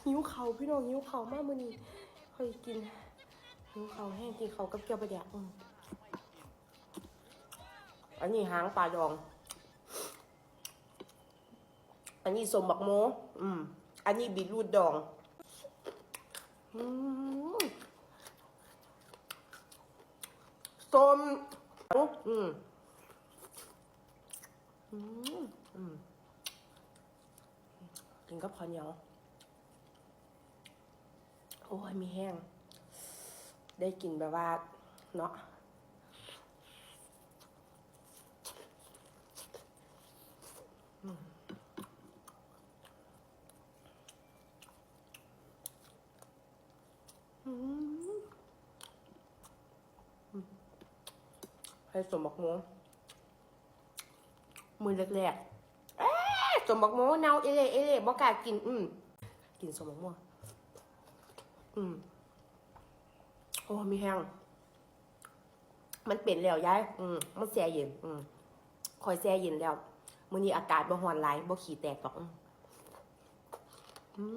ຫິວເຂົ້າພີ່ນ້ອງ ຫິວເຂົ້າມາມື້ນີ້ ຂ້ອຍກິນ ຫິວເຂົ້າແຮງ ກິນເຂົ້າກັບແຈ່ວປາແດກ. ອືມ ອັນນີ້ຫາງປາດອງ ອັນນີ້ສົ້ມບັກໂມ ອືມ ອັນນີ້ບີດຣູດດອງ ອືມ ສົ້ມ ອືມ ອືມ ອືມ ກິນກັບເຂົ້າໜຽວ ໂອ້ຍ ມີແຮງ ໄດ້ກິນແບບວ່າເນາະ ອືມ ອືມ ອືມ ໃຫ້ສົ້ມບັກໂມ ມື້ແລກໆ ເອີ ສົ້ມບັກໂມເນົ່າເອເລ່ໆ ບໍ່ກ້າກິນ ອືມ ກິນສົ້ມບັກໂມ ອືມ ໂອ້ ມີແຮງ ມັນເປັນແລ້ວຍາຍ ອືມ ມັນແຊ່ເຢັນ ອືມ ຂ້ອຍແຊ່ເຢັນແລ້ວ ມື້ນີ້ອາກາດບໍ່ຮ້ອນຫຼາຍ ບໍ່ຂີ້ແຕກດອກ ອືມ.